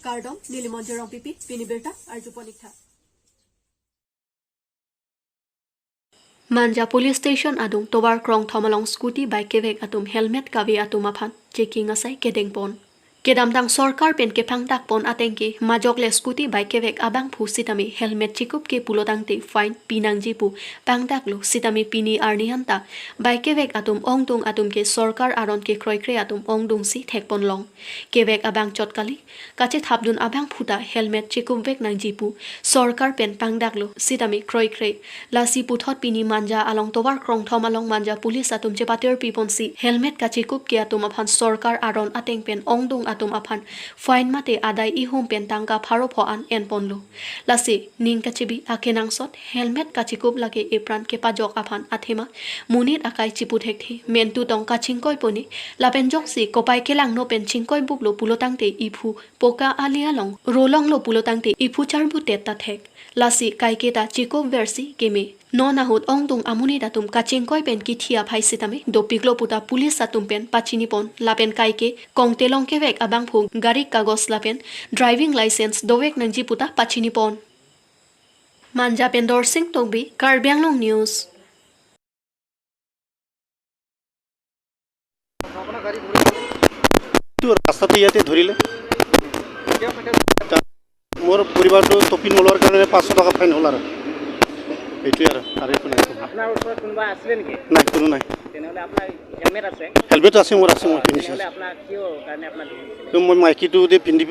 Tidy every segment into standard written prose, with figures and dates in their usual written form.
Kardam Nilimanjarong pipi Pinibirta Arjuponikha. Manja police station adung tobar krong thomalong scooty bike kevek atum helmet kavi atum aphan checking asai kedeng pon. Kedamtang sarkar pen ke phangtak pon atengki majok le scooty bike kevek abang phu sitami helmet chikup ke pulotangte fine pinang jipu pangtak lo sitami pini arni hanta bike kevek atum ongtung atum ke sarkar aron ke kroi kre atum ongdung si thekpon long kevek abang chotkali kache thapdun abang phuta helmet chikup vek nang jipu sarkar pen pangdak lo sitami kroi kre lasi puthot pini manja along tobar krong thom along manja police atum chepater pipon si helmet kachikup ke atum aphan sarkar aron ateng pen ongdung atum aphan fine mate adai i hum pen tangka pharo pho an en ponlo lasi ning kachibi akenang sot helmet kachikup lage epran ke pajok aphan athema munit akai chipu thekthi mentu tong kachingkoi poni lapen jong si kopai kelang no pen chingkoi buklo pulotangte iphu poka alia long rolong lo pulotangte iphu charbu tetta thek lasi kaiketa chikup versi keme no nahut ongtung amuni datum kachingkoi pen ki thia phai sitame dopiklo puta police atum pen pachini pon lapen kaike kongtelong kevek abang phu gari kagos lapen driving license dowek nangji puta pachini pon. Manja pen Dorsing Tongbi Karbi Anglong news. ৰাস্তাতে ইয়াতে ধৰিলে মোৰ পৰিবাৰটো টপি নোলোৱাৰ কাৰণে 500 টকা fine হ'ল আৰু এইটোৱে আৰু আৰু একো নাই। আপোনাৰ ওচৰত কোনোবা আছিলে নেকি? নাই, কোনো নাই। তেনেহ'লে আপোনাৰ হেলমেট আছে? হেলমেট আছে মোৰ, আছে, মই পিন্ধিছোঁ। তেনেহ'লে আপোনাৰ কিয় কাৰণে আপোনাক ধৰিছিলে? মই মাইকীটো যে পিন্ধি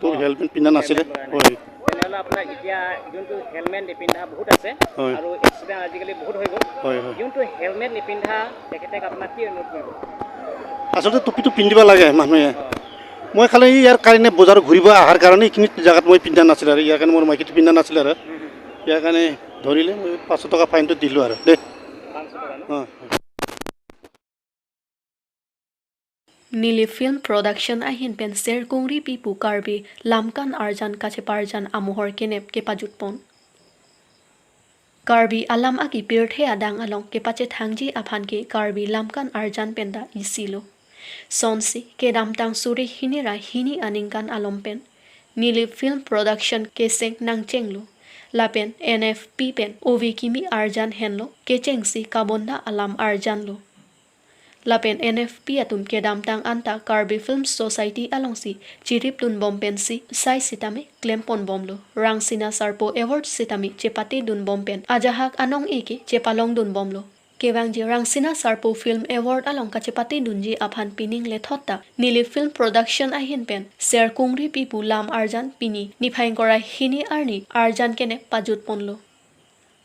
তো হেলমেট পিন্ধা নাছিলে। হয়। তেনেহ'লে আপোনাৰ এতিয়া যোনটো হেলমেট নিপিন্ধা বহুত আছে আৰু এক্সিডেণ্ট আজিকালি বহুত হৈ গ'ল। হয় হয়। যোনটো হেলমেট নিপিন্ধা তেখেতক আপোনাক কি অনুৰোধ কৰিব? আচলতে টুপিটো পিন্ধিব লাগে মানুহে। মই খালি ইয়াৰ কাৰণে বজাৰ ঘূৰিব অহাৰ কাৰণে এইখিনি জেগাত মই পিন্ধা নাছিলোঁ আৰু ইয়াৰ কাৰণে মোৰ মাইকীটো পিন্ধা নাছিলে আৰু ইয়াৰ কাৰণে ধৰিলে মই 500 টকা ফাইনটো দিলোঁ আৰু দেই। অঁ। Nili film production ahin pen ser kungri pipu karbi lamkan arjan kache parjan amohor kenep ke pajut pon. Karbi alam aki pirthe adang along ke pache thangji aphan ke karbi lamkan arjan penda isilo. Sonsi ke damtang suri hinira hini aningkan alom pen. Nili film production ke seng nang chenglo. Lapen NFP pen ovi kimi arjan henlo ke chengsi kabonda alam arjan lo. Lapen NFP atum ke damtang anta Karbi Film Society alongsi chirip dun bom pensi sai sitame klempon bomlo Rangsina Sarpo Award sitami chepati dun bom pen ajahak anong eke chepalong dun bomlo kewangji Rangsina Sarpo Film Award along ka chepati dunji aphan pining le thotta Nili Film Production ahin pen ser kungri pipu lam arjan pini niphaing kora hini arni arjan kene pajut ponlo.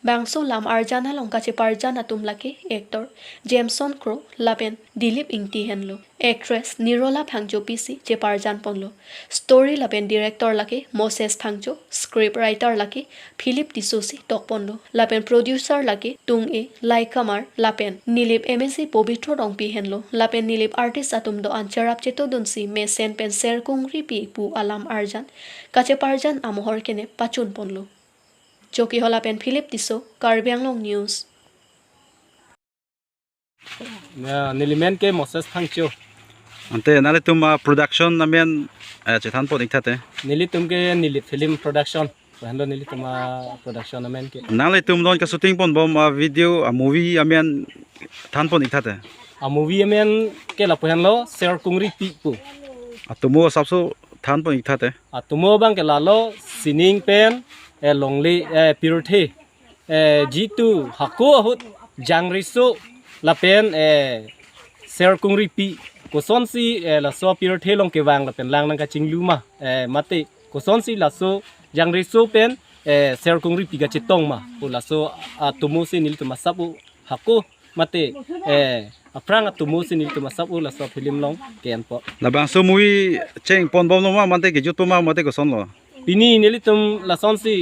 Bangso lam arjan along kache parjan atum lake actor Jameson Crow lapen Dilip Ingti henlo actress Nirola Phangcho PC che parjan ponlo story lapen director lake Moses Phangcho script writer lake Philip Tisosi tok ponlo lapen producer lake Tung e Laikamar lapen Nilip MSc Pobitro Rongpi henlo lapen Nilip artist atum do ancharap cheto dunsi mesen pen ser kungri pi pu alam arjan kache parjan amohor kene pachun ponlo. Choki hola pen Philip Tiso, Karbi Anglong News. Nilimen ke Moses Phangcho. Ante nale tum production namen chethan po dikthate. Nili tum ke Nili film production. Hando nili tum production namen ke. Nale tum don ka shooting pon bom video a movie amen than po dikthate. A movie amen ke la pohan lo ser kungri pi pu. A tumo sabso than po dikthate. A tumo bang ke lalo sining pen longli pirthe jitu hako hut jangrisu lapen ser kungri pi koson si la so pirthe long ke wang lapen lang nang ka chingluma mate koson si la so jangrisu pen ser kungri pi ga chitong ma u la so atumu si nil tuma sabu hako mate aprang atumu si nil tuma sabu la so film long ken po la bang so movie cheng pon bom no ma mate ke jut ma mate koson lo pini nilitum la sonsi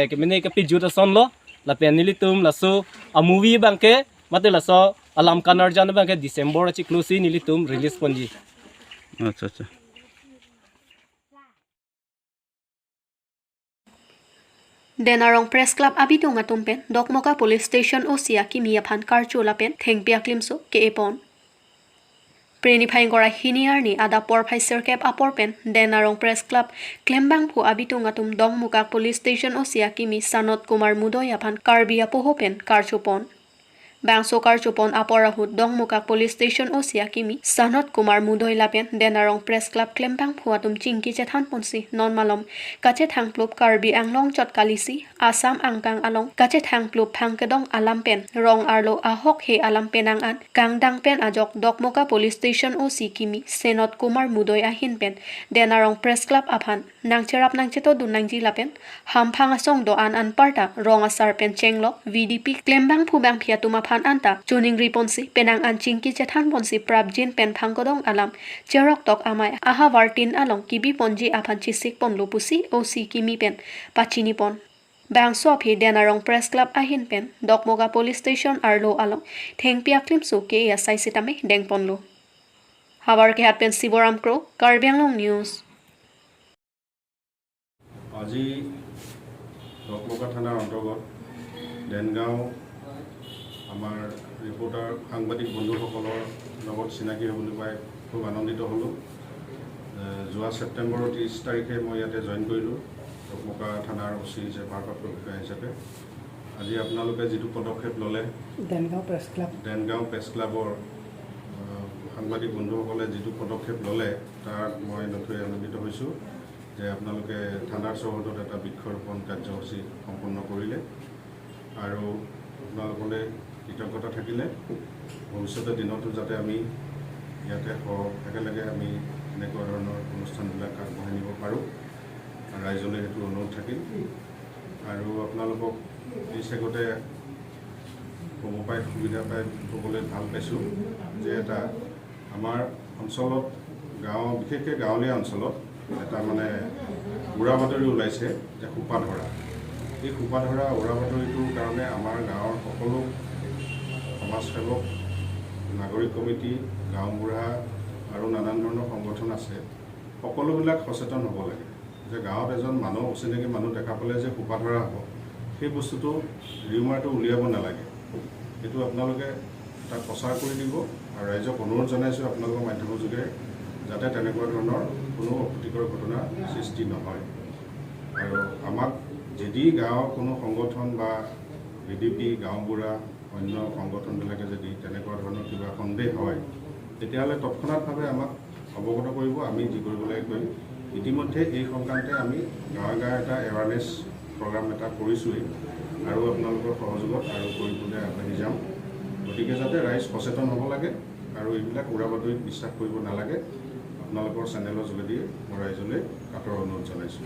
ke mene ke pi juta son lo la pen nilitum la so a movie bang ke mate la so alam kanar jan bang ke December chi close nilitum release ponji. Acha acha. Denarong Press Club abidong atum pen Dokmoka Police Station osia ki mia phan karchu la pen thengpia klimso ke epon. Preni phai gora hiniar ni ada por phai serkep apor pen Denarong Press Club klembang phu abitung atum Dongmuka Police Station osia kimi Sanot Kumar Mudoi aphan Karbi apoho pen karchupon Bangso karchupon aporahut Dongmuka Police Station osia kimi Sanot Kumar Mudoi lapen Denarong Press Club klembang phu atum chingki chethan ponsi non malom kache thangplup Karbi Anglong chot kalisi Assam angkang along kache thangplup phangkedong alam pen rong arlo ahok he alam penang an kangdang pen ajok Dokmoka Police Station osi kimi Senot Kumar Mudoi ahin pen Denarong Press Club aphan nangcherap nangcheto dunangji lapen hamphang asong do an an parta rong asar pen chenglok VDP klembang phu bang phiatuma phan anta chuning riponsi penang an chingki chethan ponsi prabjin pen phangkodong alam cherok tok amai aha vartin along kibi ponji aphan chisik pon lopusi osi kimi pen pachini pon bangso phi Denarong Press Club ahin pen Dokmoka Police Station arlo along thengpia klimsu ke ya sai sitame dengpon lo habar ke hat pen Siboram Kro Karbi Anglong News. আজি ডকমকা থানাৰ অন্তৰ্গত দেনগাঁও আমাৰ reporter সাংবাদিক বন্ধুসকলৰ লগত চিনাকি হ'বলৈ পাই খুব আনন্দিত হ'লোঁ। যোৱা ছেপ্টেম্বৰৰ 30 তাৰিখে মই ইয়াতে জইন কৰিলোঁ ডকমকা থানাৰ অ' চি হিচাপে, ভাৰপ্ৰাপ্ত বিষয়া হিচাপে। আজি আপোনালোকে যিটো পদক্ষেপ ল'লে দেনগাঁও প্ৰেছ ক্লাবৰ সাংবাদিক বন্ধুসকলে যিটো পদক্ষেপ ল'লে তাত মই নথৈ আনন্দিত হৈছোঁ যে আপোনালোকে থানাৰ চৌহদত এটা বৃক্ষৰোপণ কাৰ্যসূচী সম্পন্ন কৰিলে আৰু আপোনালোকলৈ কৃতজ্ঞতা থাকিলে। ভৱিষ্যতে দিনতো যাতে আমি ইয়াতে একেলগে আমি এনেকুৱা ধৰণৰ অনুষ্ঠানবিলাক আগবঢ়াই নিব পাৰোঁ, ৰাইজলৈ সেইটো অনুৰোধ থাকিল। আৰু আপোনালোকক এই চেগতে ক'ব পাই সুবিধা পাই ক'বলৈ ভাল পাইছোঁ যে এটা আমাৰ অঞ্চলত গাঁও, বিশেষকৈ গাঁৱলীয়া অঞ্চলত এটা মানে উৰা বাতৰি ওলাইছে যে সোপাধৰা। এই সোপাধৰা উৰা বাতৰিটোৰ কাৰণে আমাৰ গাঁৱৰ সকলো সমাজসেৱক, নাগৰিক কমিটি, গাঁওবুঢ়া আৰু নানান ধৰণৰ সংগঠন আছে, সকলোবিলাক সচেতন হ'ব লাগে যে গাঁৱত এজন মানুহ, অচিনাকি মানুহ দেখা পালে যে সোপাধৰা হ'ব, সেই বস্তুটো ৰিউমাৰটো উলিয়াব নালাগে। সেইটো আপোনালোকে তাক প্ৰচাৰ কৰি দিব আৰু ৰাইজক অনুৰোধ জনাইছোঁ আপোনালোকৰ মাধ্যমৰ যোগেৰে যাতে তেনেকুৱা ধৰণৰ কোনো অপ্ৰীতিকৰ ঘটনা সৃষ্টি নহয়। আৰু আমাক যদি গাঁৱৰ কোনো সংগঠন বা ভি ডি পি, গাঁওবুঢ়া, অন্য সংগঠনবিলাকে যদি তেনেকুৱা ধৰণৰ কিবা সন্দেহ হয় তেতিয়াহ'লে তৎক্ষণাৎভাৱে আমাক অৱগত কৰিব, আমি যি কৰিব লাগে কৰিম। ইতিমধ্যে এই সংক্ৰান্তে আমি গাঁৱে গাঁৱে এটা এৱাৰনেছ প্ৰগ্ৰাম এটা কৰিছোঁৱেই আৰু আপোনালোকৰ সহযোগত আৰু কৰিবলৈ আগবাঢ়ি যাম। গতিকে যাতে ৰাইজ সচেতন হ'ব লাগে আৰু এইবিলাক উৰা বাতৰিত বিশ্বাস কৰিব নালাগে। আপোনালোকৰ চেনেলৰ যোগেদি মই ৰাইজলৈ কাতৰ অনুৰোধ জনাইছোঁ।